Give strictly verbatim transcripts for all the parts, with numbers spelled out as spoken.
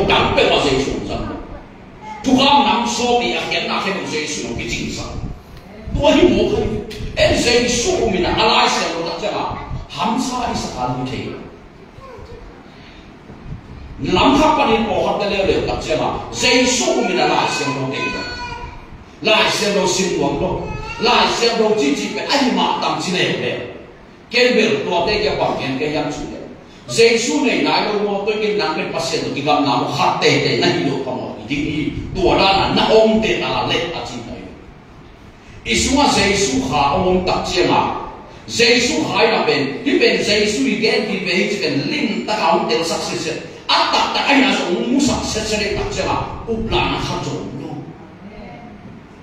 dang peuh ah Jesu hong zang lo. Thukham nam sawm nih a khiatna khempeuh Jesu in hong kicingsak. Tua hi mawk hi. En Jesu um in a, a Lai Siangtho tak ciangah hamsa i sak a hi thei lo. Lamthak panin pawlkhatte leuleu tak ciangah Jesu um in a Lai Siangtho tei lo. Lai Siangtho sim nuam lo. Lai Siangtho cici pen a hi mah tam ci leuleu. Ken bel tuate kia bang gen kei hiam cih leh, Jesu nei nai lo maw, tua ken nang pen Pasian tawh kigamna maw, khat teitei na hi lo phamawh hi ding hi, tua dan a na om teh a leh a ci hi. I sungah Jesu Kha om om tak ciangah, Jesu Kha in a pen, hih pen Jesu i gen kik ve hi ci pen limtak a hong telsak sitset, a taktak ahih na zong hong musak sitset tak ciangah, uplahna khat zong om lo.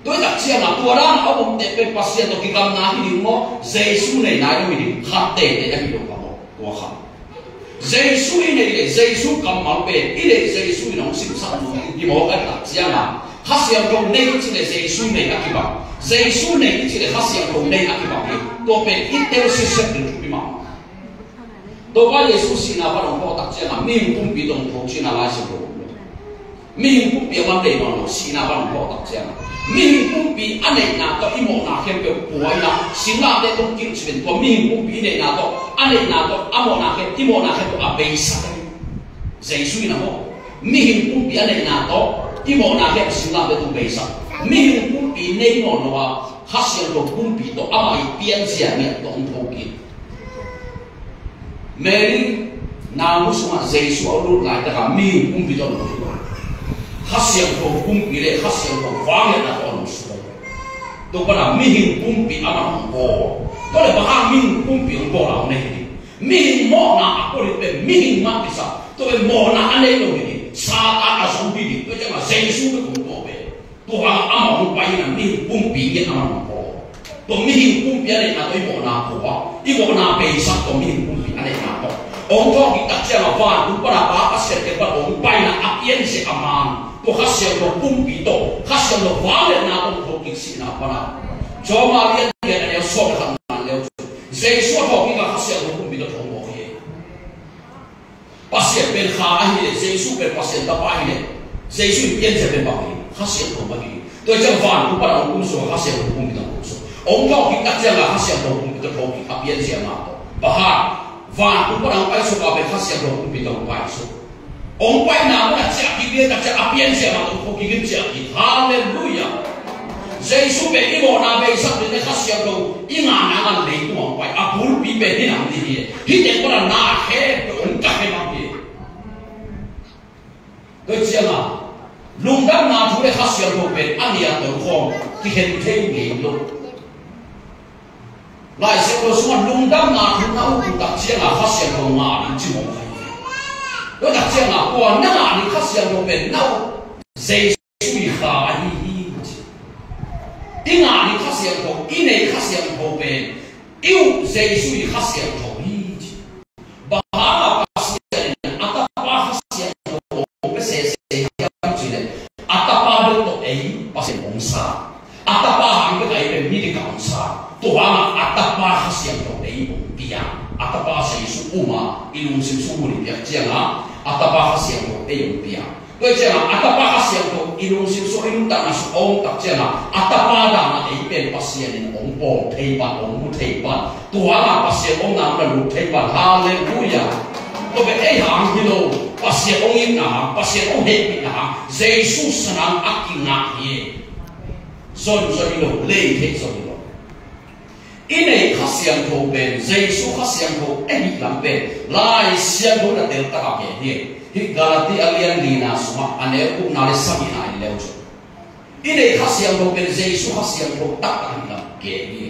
Tua tak ciangah tua dan a om teh pen Pasian tawh kigamna hi ding maw, Jesu nei nai lo hi ding, khat teitei a hi lo ka maw, tua kha. Jesu i neih leh Jesu kammal pen, i neih Jesu in hong simsak nuam hi maw, ka tak ciangah Kha Siangtho nei i cih leh Jesu nei a kibang, Jesu nei i cih leh Kha Siangtho nei a kibang hi. Tua pen i tel sitset ding thupi mahmah. Topa Jesu sihna pan hong phawk tak ciangah mihing pumpi tawh hong tho cihna Lai Siangtho. Mihing pumpi a man dei nawn lo, sihna pan hong phawk tak ciangah mihing pumpi a neihna tawh i mawhna khempeuh pua in a, singlamteh tawh kilh ci pen tua mihing pumpi i neihna tawh, a neihna tawh, a mawhna khempeuh, i mawhna khempeuh a beisak hi. Jesu in a maw, mihing pumpi a neihna tawh i mawhna khempeuh singlamteh tawh beisak. Mihing pumpi nei nawn lo a, Kha Siangtho pumpi tawh amah i pianzia ngiat tawh hong tho kik. Mary na mu sungah Jesu a lut laitakah mihing pumpi tawh a lut hi. Kha Siangtho pumpi le Kha Siangtho vangliatna tawh a lut suak. Tua panah mihing pumpi amah hong bawl. Tua le bang hang mihing pumpi hong bawl a hong nei hi. Mihing mawhna a pua ding pen mihing mah kisam. Tua pen mawhna a nei lo hi ding. Satan a zong hi ding. Tua ciangah Jesu pen hong bawl pen. Tua hang amah hong pai in a mihing pumpi ngiat amah hong bawl. Tua mihing pumpi a neihna tawh i mawhna pua, i mawhna beisak tua mihing pumpi a neihna tawh hong thawhkik tak ciangah vantung pana Pa Pasian kiang pan hong paina a pianzia a man tua Kha Siangtho pumpi tawh, Kha Siangtho vangliatna tawh hong thawhkik sihna pana. John a lian giat a neu sawm le khat na leu cun Jesu a thawhkik a Kha Siangtho pumpi tawh thawh mawk hi. Pasian pen Kha ahih leh, Jesu pen Pasian Tapa ahih leh, Jesu in pianzia pen bang hi, Kha Siangtho mah hi. Tua ciang vantung pan a hong kum sungah Kha Siangtho pumpi tawh hong kum sung. Hong thawhkik tak ciangah Kha Siangtho pumpi tawh thawhkik a pianzia mah tawh. Bang hang, vantung pan a hong pai sungah pen Kha Siangtho pumpi tawh hong pai sung. Hong paina mun a ciah kik lian tak ciang a pianzia mah tawh hong thawhkik in ciah kik. Halleluiah. Jesu pen i mawhna beisak ding le Kha Siangtho i ngahna ngan leitung hong pai. A bulpi pen hih nam ding hi. Hih teng pan a na khempeuh hong kah hi mah hi. Tua ciangah lungdamna thu le Kha Siangtho pen a nia tawh khawng kikhen thei ngei lo. Lai Siangtho sungah lungdamna thu na up uh tak ciangah Kha Siangtho ngah ding ci mawk hi. Tua tak ciangah kua na ngah ding Kha Siangtho pen na up Jesu i Kha ahi hi ci. I ngah ding Kha Siangtho, i neih Kha Siangtho pen i up Jesu i Kha Siangtho hi ci. Bang hang a Pasian in a Tapa Kha Siangtho hong pia sese hiam cih leh, a Tapa bek tawh ei Pasian hong sa. A Tapa hang bek a ei pen midikah hong sa. Tua hangah a Tapa Kha Siangtho ei hong pia. A Tapa Jesu um a i lungsim sung mun i piak ciangah a Tapa Kha Siangtho ei hong pia. Tua ciangah a Tapa Kha Siangtho i lungsim sung, i lungtang a sung a om tak ciangah a Tapa dan a ei pen Pasian in hong pawm thei pan, hong mu thei pan. Tua hangah Pasian omna mun a lut thei pan. Halleluiah. Tua pen ei hang hi lo, Pasian hong itna hang, Pasian hong hehpihna hang Jesu sanang a kingah hi. Zon zon hi lo, lei theih zon hi lo. I neih Kha Siangtho pen Jesu Kha Siangtho ahih lam pen Lai Siangtho in a teltak a gen hi. Hih Galati a lian lina sungah a neu gukna le sagihna i leu cun, i neih Kha Siangtho pen Jesu Kha Siangtho taktak ahih lam gen hi.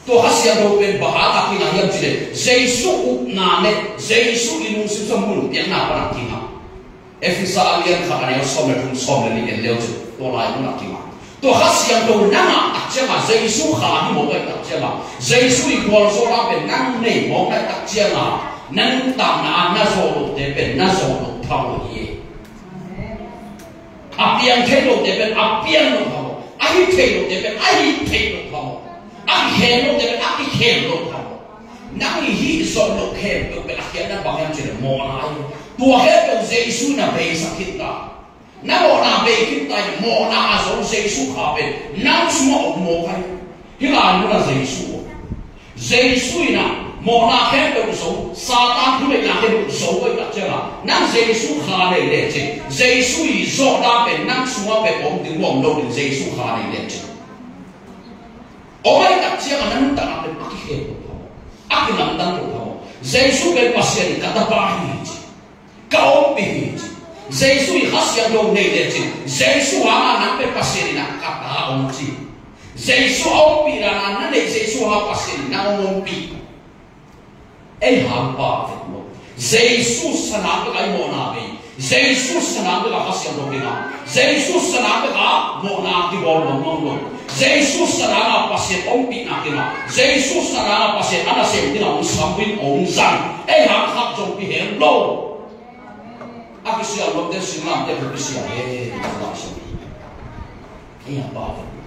Tua Kha Siangtho pen bang hang a kingah hiam cih leh Jesu upna le Jesu i lungsim sung mun piakna pan a kingah. Efesa a lian khat a neu sawm le thum, sawm le nih en leu cun tua lai mun a kingah. Tua Kha Siangtho na ngah tak ciangah Jesu Kha hi mawk ahih tak ciangah Jesu i gualzawhna pen nang nei mawk ahih tak ciangah na nuntakna ah na zawh lohte pen na zawh loh phamawh hi. A piang thei lohte pen a piang loh phamawh. A hih thei lohte pen a hih thei loh phamawh. A kikhen lohte pen a kikhen loh phamawh. Nang i hih zawh loh khempeuh pen a khiatna bang hiam cih leh mawhna hi. Tua khempeuh Jesu in a beisak khin ta. Na mawhna bei khin ta in a, mawhna a zo Jesu Kha pen nang sungah om mawk hi. Hih lai munah Jesu om. Jesu in a mawhna khempeuh zo, Satan thuneihna khempeuh zo ahih tak ciangin a, nang Jesu Kha nei lecin, Jesu i zawhna pen nang sungah pen om ding, om lo ding, Jesu Kha nei lecin. Om ahih tak ciangin a na nuntakna pen a kikhel lo pha maw, a kilamdang lo pha maw. Jesu pen Pasian in ka tapa hi ci, ka ompih hi ci. Jesu i Kha Siangtho nei lecin, Jesu hangah nang pen Pasian in a ka ta om ci. Jesu a ompihna na neih, Jesu hangah Pasian in nang ompih. Ei hang pa vet lo. Jesu sanang bek a i mawhna bei. Jesu sanang bek a Kha Siangtho kingah. Jesu sanang bek a mawhna kibawl lawngmawng lo. Jesu sanang a Pasian ompihna kingah. Jesu sanang a Pasian a nasem ding a hong sam in hong zang. Ei hang khat zong kihel lo. A kisial lote singlamteh kisial hi. Ei hang pa vet lo.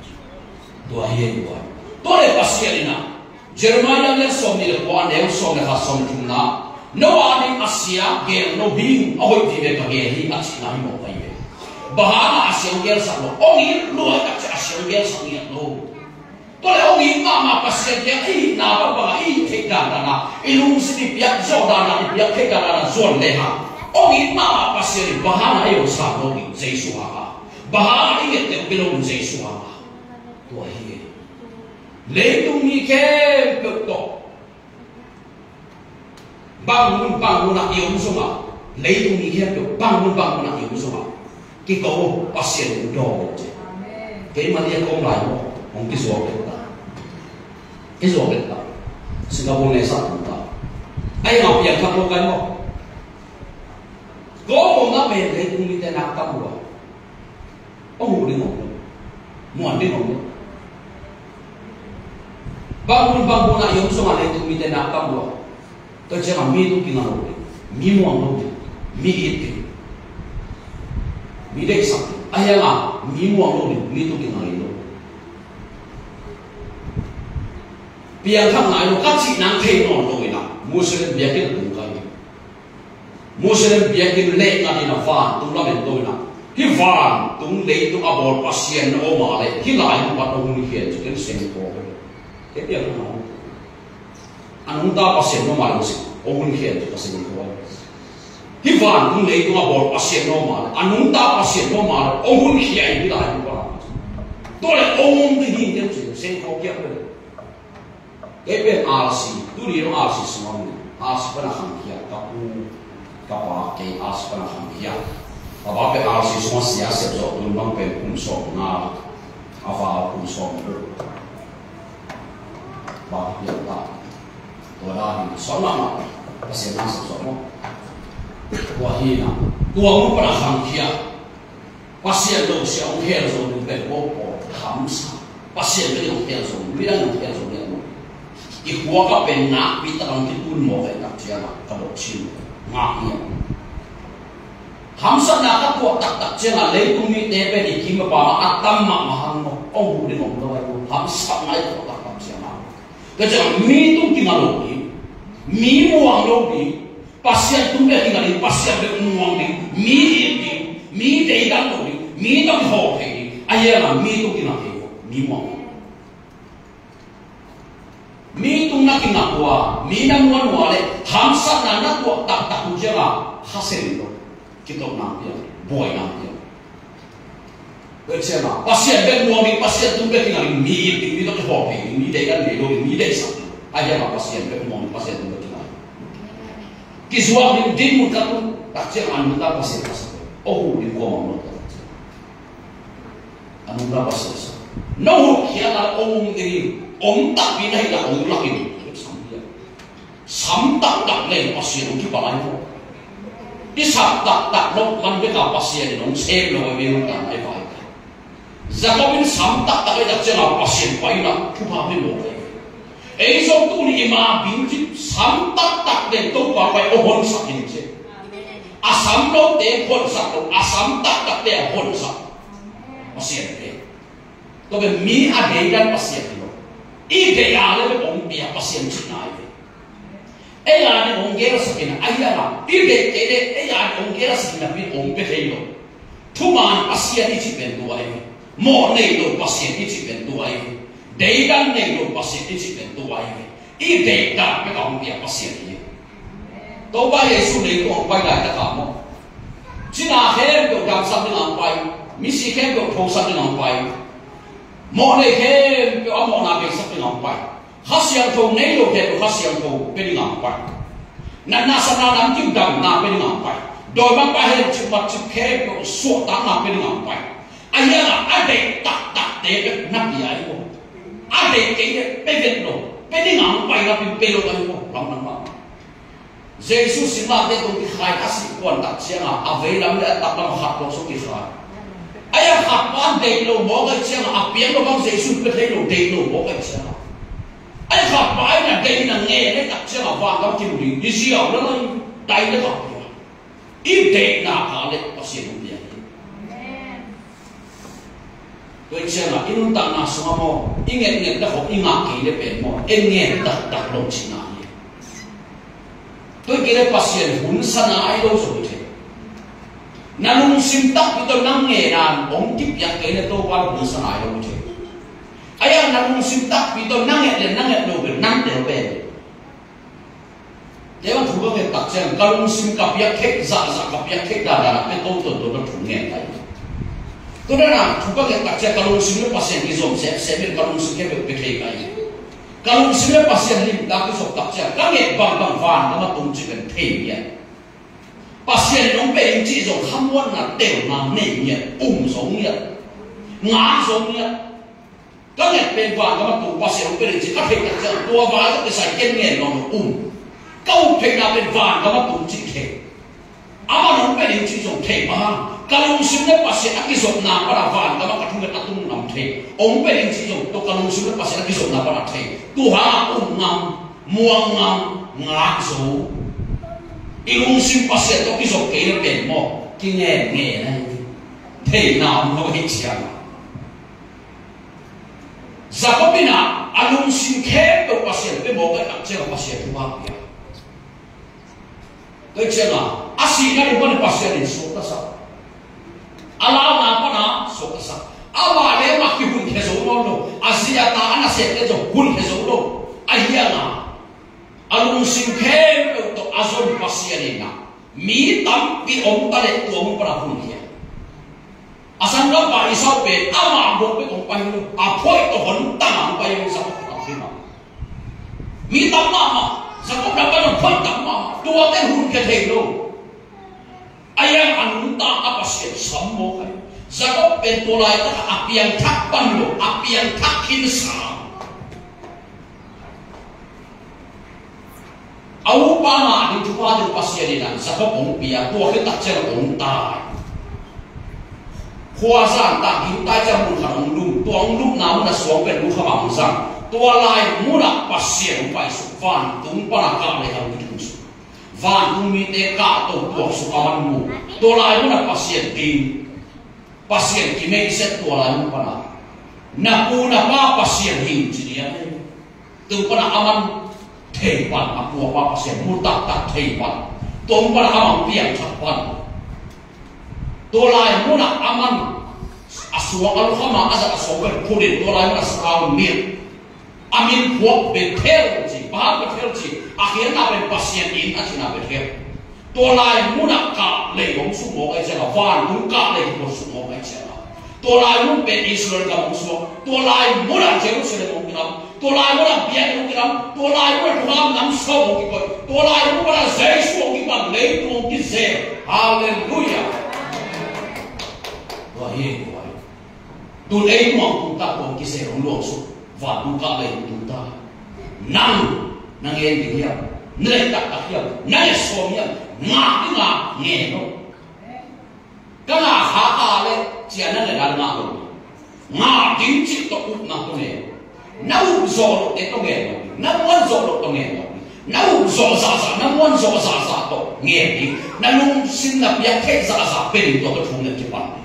Tua hi ei tua. Tua leh Pasian in a Jeremiah lian sawmnih le kua, a neu sawm le khat, sawm le thumna, no ading a sia gel lo ding a hoih vive ka gel hi, a cihna hi mawk ahi ve. Bang hangah a sia hong gelsak lo? Hong it lua ahih tak ciang a sia hong gelsak ngiat lo. Tua leh hong it mahmah Pasian kiang i itna bangbang a i it theih dandan a, i lungsim i piak zawh dandan, i piak theih dandan a zuan le hang, hong it mahmah Pasian in bang hangah ei hong sang lo ding? Jesu hangah. Bang hangah i nget deuh beh lo ding? Jesu hangah. Tua hi. Leitung mi khempeuh tawh, bang mun bang mun ah i om zongah, leitung mi khempeuh bang mun bang mun ah i om zongah, kiko Pasian in dawng ci. Keimah ni a kawm lai maw, hong kizuak bek ta. Kizuak bek ta. Singapore ne sa ta. Ai ngau piang khak lo kai maw. Ko omna pen leitung mite nak tam lua. Hong huh ding om lo. Muan ding om lo. Bang mun bang mun ah i om zongah leitung mite nak tam lua. Tua ciangah mi tung kinga lo ding, mi muang lo ding, mi it ding, mi deihsak ding. A hiangah mi muang lo ding, mi tung kinga lo. Piangthak nai lo ka cih nang thei nawn lo in a, Muslim biakinn tung kai ding. Muslim biakinn leh ngat in a vantung lamen to in a, hih vantung leitung a bawl Pasian na om a leh hih lai mun pan hong hun khia in ci, ken seng khawk hi. Kei piang hong a nungta Pasian na om a leh hong hun khia in ci, ka seng khawk hi. Hih vantung leitung a bawl Pasian na om a leh, a nungta Pasian na om a leh hong hun khia in, hih lai mun pan. Tua leh hong hun ding hi, ken ci, seng khawk hi. Kei pen R C, tuni dong R C sungah om in, R C pan a khangkhia ka pu, ka pa, kei R C pan a khangkhia. Ka pa pen R C sungah sia sep zawh, tun bang pen kum sawmnga, a val kum sawmguk. Bang piang ta. Tua dan in sawm mahmah, Pasian na sep zawh maw. Tua hi in a, tua mun pan a khangkhia. Pasian lo sia hong khel zo ding pen ko pawl hamsa. Pasian pen hong khel zo, midang hong khel zo ding lo. I khua ka pen nakpi tak hong kitun mawk ahih tak ciangin ka dok chin ngak ngiat. Hamsatna ka tuah taktak ciangin leitung mite pen i kim a pam a tam mahmah hang maw, hong huh ding om lo ai maw. Hamsatna i tuah taktak ciangin. Ka ciang mi tung kinga lo ding, mi muang lo ding, Pasian tung bek kinga ding, Pasian bek muang ding, mi it ding, mi deidan lo ding, mi tawh kihawl thei ding. A hiangah mi tung kinga thei lo, mi muang lo. Mi tung na kinga ua, mi na muang ua leh hamsatna na tuah taktak uh ciangah kha sem lo, kitotna piang, buaina piang. Tua ciangah Pasian bek muang ding, Pasian tung bek kinga ding, mi it ding, mi tawh kihawl thei ding, mi deidan nei lo ding, mi deihsak ding. A hiangah Pasian bek muang ding, Pasian tung bek kinga ding. Kizuak ding, dinmun ka tun tak ciangah a nungta Pasian ka sak ding. Hong huh ding kuamah om lo tak ciang. A nungta Pasian sak. Na huh khiat a hong um ding, om takpi na hih leh hong lak in. Sam taktak leng Pasian hong kipan lai maw. I sam taktak lo man bek a Pasian in hong sem lo a, mi hong tan lai vai. Jacob in sam taktak ahih tak ciangin Pasian pai in a thupha pia mawk hi. Ei zong tuni i ma bing cin sam taktak leng Topa pai hong honsak in ci. A sam lote hong honsak lo, a sam taktakte a hong honsak Pasian pen. Tua pen mi a deidan Pasian hi lo. I deih a leh bek hong pia Pasian cihna hi ve. Ei a ding hong gelsak in a, ahi hang a i deih kei leh ei a ding hong gelsak in a, pi hong pia thei lo. Thuman Pasian i cih pen tua hi ve. Mawh nei lo Pasian i cih pen tua hi ve. Deidan nei lo Pasian i cih pen tua hi ve. I deihdan bek a hong pia Pasian hi. Topa Jesu leitung hong pai laitak a maw, cina khempeuh damsak ding a hong pai. Misi khempeuh thosak ding a hong pai. Mawh nei khempeuh a mawhna beisak ding a hong pai. Kha Siangtho nei lo khempeuh Kha Siangtho pia ding a hong pai. Natna satna namkim damna pia ding a hong pai. Dawimangpa hencip matcip khempeuh suahtakna pia ding a hong pai. Ahi hang a, a deih taktakte bek na pia hi maw. A deih kei leh pia vet lo. Pia ding a hong pai napi pia lo ahi maw. Lamdang mah. Jesu simlate tung kikhai a sih kuan tak ciang a, a veilam le a taklam a khat tuak sung kikhai. Ahi a khat pa deih lo mawk ahih ciang a, a piang lo bang Jesu pia thei lo, deih lo mawk ahih ciang a. Ahi a khat pa in a deih in a ngen ahih tak ciang a, vangam kimu ding i ziau le lai, dai le kap pia. I deihna ka leh Pasian hong pia hi. Tua hi ciang a, i nuntakna sungah maw, i ngetnget tak khawng i ngah kei leh pen maw, en ngen taktak lo cihna hi. Tua hi kei leh Pasian hunsa nai lo zong hi thei. Na lungsim takpi tawh na ngen a hong kipiak kei leh Topa hunsa nai lo hi thei. Ahi a na lungsim takpi tawh na nget leh na nget lo pen nang tel pen. Kei bang thu ka nget tak ciang ka lungsim ka piak theih zahzah, ka piak theih dandan a pia to to to na thu ngen lai. Tua dan a thu ka nget tak ciang ka lungsim le Pasian kizom sehseh in ka lungsim khempeuh pia thei ka hi. Ka lungsim le Pasian limtak kizom tak ciang ka nget bangbang vangam a tung cih pen thei ngiat. Pasian in hong pia ding cih zong khamuanna telna nei ngiat, um zo ngiat, ngak zo ngiat. Ka nget pen vangam a tung Pasian hong pia ding cih ka theih tak ciang tua vai ka kisai ken ngen nawn lo um. Ka up theihna pen vangam a tung cih thei. Aman hong pia ding cih zong thei mah hang. Ka lungsim le Pasian a kizopna pan a vangam a ka thunget a tung lam thei. Hong pia ding cih zong tua ka lungsim le Pasian a kizopna pan a thei. Tua hang a um ngam, muang ngam, ngak zo. I lungsim Pasian tawh kizop kei le pen maw, kingen ngen ahi. Theihna om lo hi ciang a. Jacob in a, a lungsim khempeuh Pasian pia mawk ahih tak ciang a Pasian thupha pia. Tua hi ciang a, a sihna ding pan Pasian in suaktasak. A launa pan a suaktasak. Amah le amah kihunkhia zo nawn lo. A zi a ta a nasemte zong hunkhia zo lo. Ahi hang a, a lungsim khempeuh tawh a zon Pasian in a, mi tampi om ta leh tua mun pan a hunkhia. A sanggampa Esau pen amah mawk bek hong pai hi lo, a phoih tawh hon tang a hong pai hi lo, Jacob a pai hi mah. Mi tam mahmah, Jacob lam pan a phoih tam mahmah, tuate hunkhia thei lo. Ahi hang a nuntak a Pasian sam mawk ahi. Jacob pen tua laitak a piangthak pan lo, a piangthak khinsa. A upa ngah ding thupha ding Pasian in a Jacob hong pia, tua khit tak ciang a hong tai. Khua zan tak, gingtai ciang mun khat hong lum, tua hong lumna mun a suang pen lukham a hong zang. Tua lai mun ah Pasian hong paisuk, vantung pan a kah le hang kitung suk. Vantung mite kah to tuaksuk a man mu. Tua lai mun ah Pasian ding. Pasian kimeisiat tua lai mun pan a. Na pu na pa Pasian hi ci ding a. Tua pan a aman thei pan, a pu a pa Pasian mu taktak thei pan. Tua pan a amah piangthak pan. Tua lai mun a aman a suang a lukham a a zat a suang pen phut in tua lai mun a surround mit. A min phuak Bethel ci, Baal Bethel ci, a khiatna pen Pasian inn a cihna Bethel. Tua lai mun ah kah lei hong suk mawk ahih ciangin, vantung kah lei hong suk mawk ahih ciangin, tua lai mun pen Israel gam hong suak. Tua lai mun ah Jerusalem hong kilam. Tua lai mun ah biakinn hong kilam. Tua lai mun ah thunam nam sawm hong kikoih. Tua lai mun ah Jesu hong kipan, leitung hong kizel. Halleluiah. Tua hi, tua hi. Tun ei tungah tung ta, tua kisel hong luang suk, vantung kah lei hong tung ta. Nang na ngen ding hiam? Na lei taktak hiam? Na lei sawm hiam? Ngah ding a ngen lo. Ka ngah kha ka leh cia na lei dan ngah lo. Ngah ding cih tawh upna tawh ngen. Na up zawh loh te tawh ngen lo. Na muan zawh loh tawh ngen lo. Na up zawh zahzah, na muan zawh zahzah tawh ngen ding. Na lungsim na piak theih zahzah pia ding, tua tawh thu ngen kipan ding.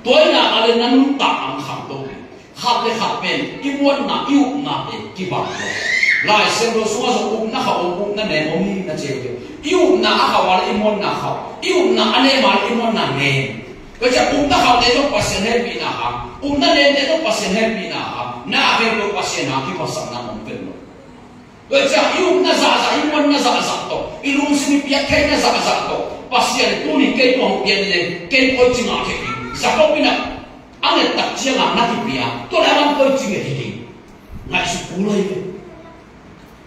Tua hi nak leh na nuntak ang khangto ding. Khat le khat pen i muanna, i upna pen kibang lo. Lai Siangtho sungah zong upna khauh om, upna nem om hi na ci hi. I upna a khauh a leh i muanna khauh, i upna a nem a leh i muanna nem. Tua ciang upna khauhte zong Pasian hehpihna hang, upna nemte zong Pasian hehpihna hang, na khempeuh Pasian hang kiphatsakna om pen lo. Tua ciang i upna zahzah, i muanna zahzah tawh, i lungsim i piak theihna zahzah tawh Pasian in tuni kei tua hong pia ni leh kei koici ngah thei ding. Jacob in a nget tak ciangin na kipia, tua leh a man koici nget hi ding. Ngaihsut kul lai ve.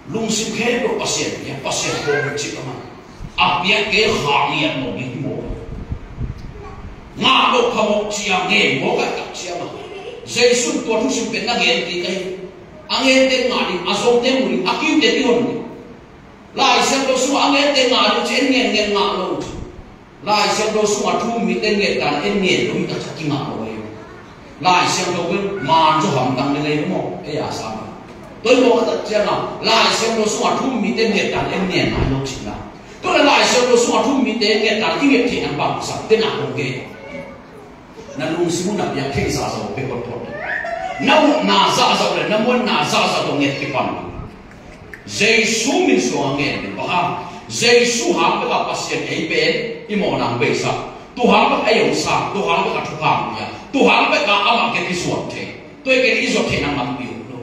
Lungsim khempeuh Pasian pia, Pasian pawlcip a man. A piak kei kha ngiat mawk ding hi maw? Ngah loh phamawh ciang ngen mawk a tak ciangin Jesu in tua thusim pen na gen kik ahi. A ngente ngah ding, a zongte mu ding, a kiute kihon ding. Lai Siangtho sungah a ngente ngah ding ci, en ngen ngen ngah lo ci. Lai Siangtho sungah thu um mite nget dan en ngen lo hi tak ciang kingah lo hi. Lai Siangtho pen man zaw hamtang ding ahi maw? Ei a sang. Tua hi mawk a tak ciangin Lai Siangtho sungah thu um mite nget dan en ngen nai lo cihna. Tua leh Lai Siangtho sungah thu um mite nget dan i nget theihna bang sang te na kong gen. Na lungsim uh na piak theih zahzah uh pia photphot. Na upna zahzah uh leh na muanna zahzah tawh nget kipan. Jesu min suangin ngen ding. Bang hang? Jesu hang bek a Pasian ei pen i mawhna hong beisak. Tua hang bek a ei hong sang, tua hang bek a thupha hong pia, tua hang bek a amah kiang kisuan thei. Tua hi kei leh i zuat theihna ngampi om lo.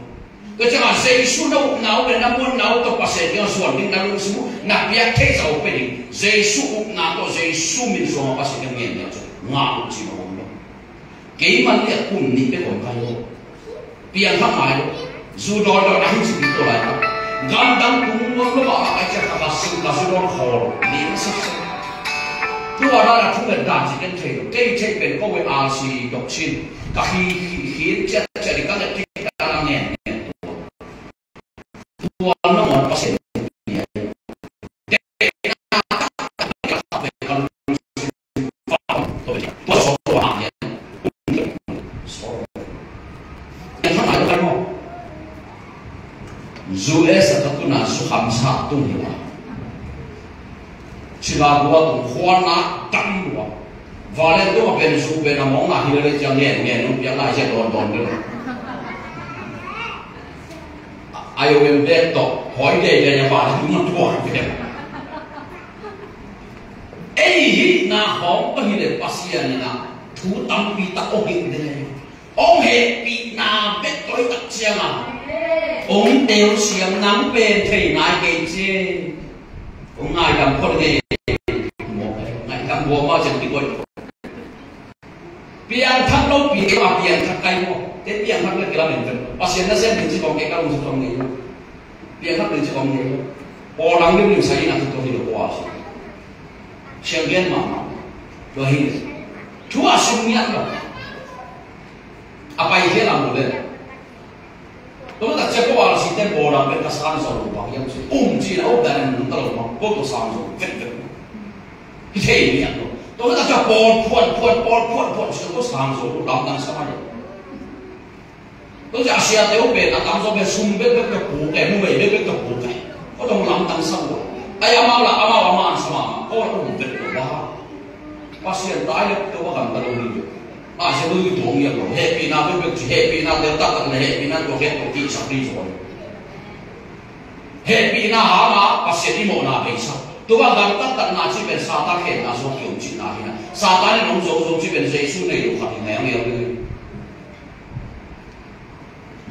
Tua ciangin Jesu na upna uh leh na muanna uh tawh Pasian kiang suan ding, na lungsim uh na piak theih zah uh pia ding. Jesu upna tawh Jesu min suangin Pasian kiang ngen ding ah cun ngah uh cih mah om lo. Keimah leh kum nih bek om ka hi lo. Piangthak ngai lo. Zu dawi dawi na hi ci ding tua lai tak. Gamdang tung nuam lo ah, a ciah ka, ka zu, ka zu dawn khawl ning sik sik. Tua dan a thu nget dan ci ken thei lo. Kei theih pen ko ve R C dok cin. Ka khi, khi, khi ciat ciat ding ka nget theih dan a ngen ngen tua. Tua nangawn Pasian U S a ka tuna zu khamsa tung hi a. Chicago a tung khuana dam lua. Valen tung a pen zu pen a mawng a hi le ciang ngen ngen nung piang lai sia dawn dawn le. Ai o em dek tawh hoi dei dei a valen tung a tuak piang. Ei hihna khawng ka hi le Pasian in a thu tampi tak hong hilh ding. Hong hehpihna bek tawh i tak ciangin hong telsiam nang pen thei nai kei ci. Hong ngaidam khol ngei. Ngaidam buam a ciang kikoih. Piangthak lo pi, kei mah piangthak kai maw? Kei piangthak le kei lamen pen Pasian na sem ding ci kong kei ka lungsim tawh ngei lo. Piangthak ding ci kong ngei lo. Pawl dang limlim sa in a thu tawh hi lo pawl a si. Siang gen mahmah. Tua hi le thu a sim ngiat lo. A pai hial a mu le. Tua tak ciang ko R C te pawl dang pen ka sang zo lo bang hiam ci. Um ci na up dan in mun ta lo bang ko tua sang zo vek vek. Hi thei ngiat lo. Tua tak ciang pawl phuan phuan pawl phuan phuan ci ko sang zo lo lamdang sa mai. Tua ciang a siate uh pen a tamzaw pen sum bekbek tawh puk e, numei bekbek tawh puk e. Ko tawh lamdang sa uh a. Ai amau la amau a man sa mahmah, ko la um bek tawh ba. Pasian tai le tawh ba gamta lo hi. Pasian lo hi tuang ngiat lo. Hehpihna bekbek ci, hehpihna tel taktak le hehpihna tua khempeuh kihsak ding zaw. Hehpihna hang a Pasian i mawhna beisak. Tua bang gam taktakna cih pen Satan khemna suak kiom cihna hi na. Satan in hong zong zong cih pen Jesu nei lo khat hi ngiangngiang ding hi.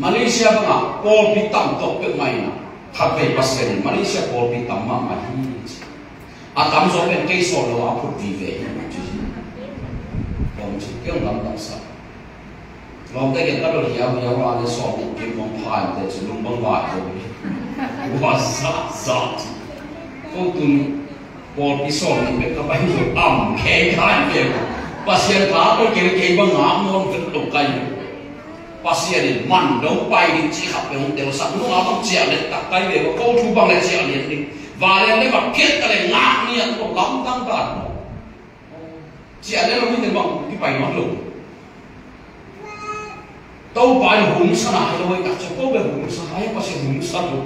Malaysia bangah pawlpi tam tawh peuhmah in a, khatvei Pasian in Malaysia pawlpi tam mahmah hi ci. A tamzaw pen kei sawt lo a phut vive hi ci. Kong ci, kei hong lamdang sa. Lawmte kiang ka dot hiauhiau a le sawm nih kim hong pha in teh ci, lung bang vai ko hi. Ua za za ci. Ko tun pawlpi sawm nih bek ka pai lo am khei kai ve ko. Pasian tha ko kei kei bang ngak nawn vet lo kai lo. Pasian in man dong pai ding ci khat pe hong telsak nung a bang ciah let tak kai ve ko. Ko thu bang le ciah lian ding. Va lian le bang khiat ka le ngak niat ko lamdang dan ko. Ciah le lo ni te bang kipai man lo. Topa in hong sa nai lo, tak ciang ko bel hong sa nai, Pasian hong sa lo.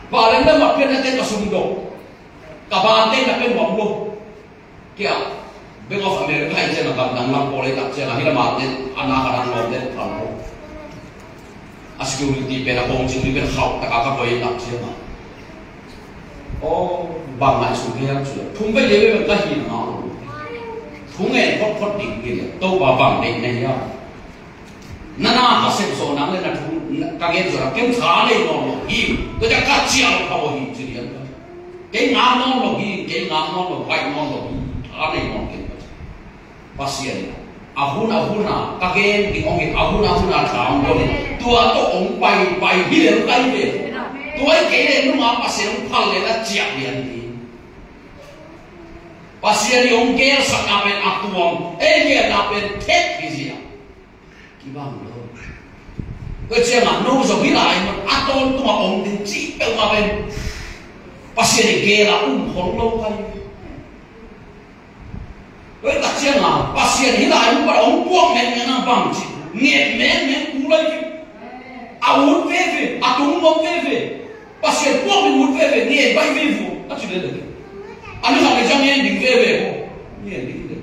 Valen le mat pian na te ka sum dong. Ka ban te na pen bang lo. Kia, Bank of America hi ciang a gamdang lang pawl le tak ciang a hi la mat te, a na ka dang lo te, pang lo. Security pen a kong cing pen khauh taka ka koi lak ciang a. Aw, bang ngaihsun thei hiam cih leh, thum vei li vei ka hi na ngau lo. Thu ngen photphot ding hi leh, Topa bang deih na hiam? Na na ka sem zawh nang leh na thu, ka gen zawh nang, ken tha nei nawn lo hi. Tua ciang ka ciah lo kha uh hi ci lian ka. Kei ngam nawn lo hi, kei ngam nawn lo, baih nawn lo hi. Tha nei nawn kei. Pasian in a hun a hun a ka gen ding hong hi, a hun a hun a tha hong pia hi. Tua tawh hong pai, pai hi leh kai ve. Tua hi kei leh nunga Pasian hong phal leh na ciah lian hi. Pasian in hong gelsakna pen a tuam, ei gelna pen thek hi zia. Kibang lo. Tua ciangah no zong hih lai mun a tawntung a om ding cih peuhmah pen Pasian in gel a um khol lo kai. Tua tak ciangah Pasian hih lai mun pan a hong puak mengmeng a bang ci, nget mengmeng ku lai ci. A ut veve, a tung nuam veve. Pasian puak ding ut veve, nget baih veve a ci lele. A ni khat le ciang ngen ding veve ko. Ngen ding le.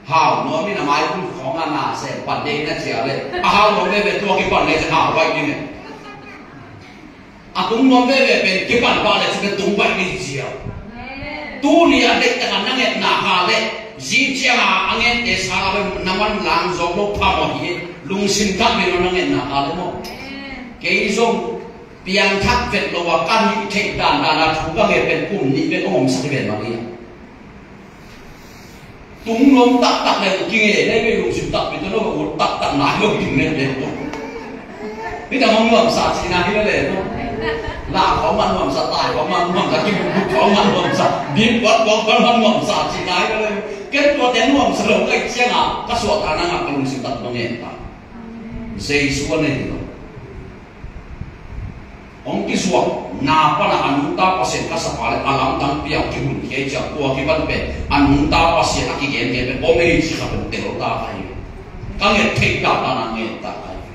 Hau nuam in a mai kum khawng a na sem pan ding na cia le. A hau nuam veve tua kipan le ciang hau baih ding le. A tung nuam veve pen kipan pah le ci pen tung baih ding cia. Tuni a deih tak a na ngetna ka le. Zi ciang a a ngente sang a pen na manlang zawk lo phamawh hi. Lungsim tak ding lo na ngetna ka le maw. Kei zong piangthak vet lo a ka hih theih dandan a thu ka nget pen kum nih pen hong omsak hi ven mah hi a. Tung nuam taktak le kinge nei ve lungsim takpi tawh no ka ut taktak nai lo ding nei ve. Hih tang hong nuamsa cihna hi lo le no. La khawng mah nuamsa, tai khawng mah nuamsa, kibukbuk khawng mah nuamsa, bim kuat khawng mah nuamsa cihna hi lo le. Ken tuate nuamsa lo ka hih ciangah ka suahtakna ngah ka lungsim tak dong ngen ta. Jesu a nei hi lo. Hong kizuak na pan a nungta Pasian ka sapa le a lamdang piang kihun khia ciang tua kipan pen a nungta Pasian a kigen gen pen om ei ci kha pen tel ta ka hi. Ka nget theih ta ta na nget ta ka hi.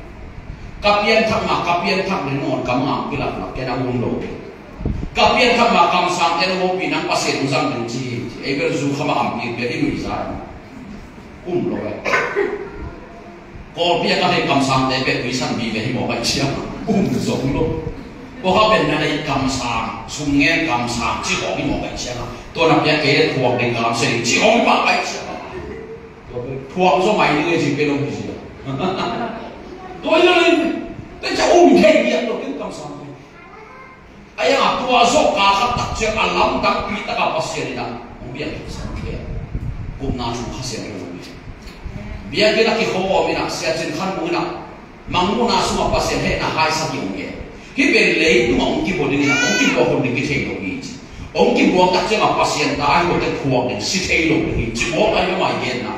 Ka pianthak ma ka pianthak le nawn ka mangam kilak lak ken a um lo. Ka pianthak ma kamsang ken a hopih nang Pasian hong zang ding ci hi ci. Ei bel zu kha ma am pi bia i nuih za. Um lo eh. Kawlpi a ka thei kamsangte pek tuisan vive hi mawk aih ciang a um zong lo. Kua ka pen na lei kamsang, sum ngen kamsang ci khawng hi mawk aih ciang a, tua na piak kei le thuak ding kamsang ci khawng hi mawk aih ciang a, tua pen thuak zong ai ding ei ci pen om hi ci a. Tua hi lo lei. Te ca um thei biak lo ken kamsangte. A iang a tua zawh ka khat tak ciang a lamdangpi taka Pasian in a hong biak hi sang thei. Gupna thu Kha Siangtho in biakinn a kikhawm in a, Sia Cin Khan Mung in a, Mangmuhna sungah Pasian hehna haisak hi hong gen. Hih pen leitungah hong kibuak ding in a, hong kibuak hun ding kithei lo hi ci. Hong kibuak tak ciangah Pasian ta ahi lote thuak ding si thei lo ding hi ci. Bawl ahi lo mai genna.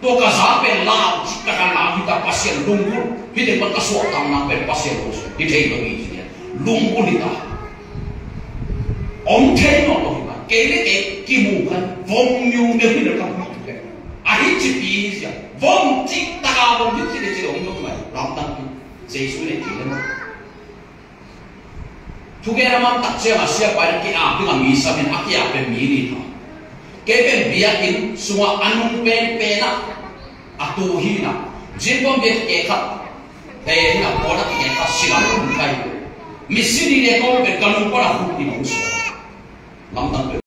Tua ka za pen lau cih tak a lau hi ta Pasian lunggulh. Hih teng pan ka suahtak nang pen Pasian lunggulh hi thei lo hi ci nia. Lunggulh hi ta. Om thei nawn lo hi ta. Kei le kei kimu khan vom miu miu hi lo ka hmuh thei. A hi ci pi hi sia. Vom cih tak a vom hi ci le ci lo hong lo mai. Lamdang pi. Jesu ne ci le maw. Thugen a man tak ciangah siapa in a ki-ap ding a mi sam in a ki-ap pen mi nih thawn. Kei pen biakinn sungah a nung penpen ah a tu hi na. Zinbawm biakinn kei khat, eh, hi na, pawl a kei khat si lam kai. Mi si nih le kong pen ka nung pawl a khuk in hong suak. Lamdang pen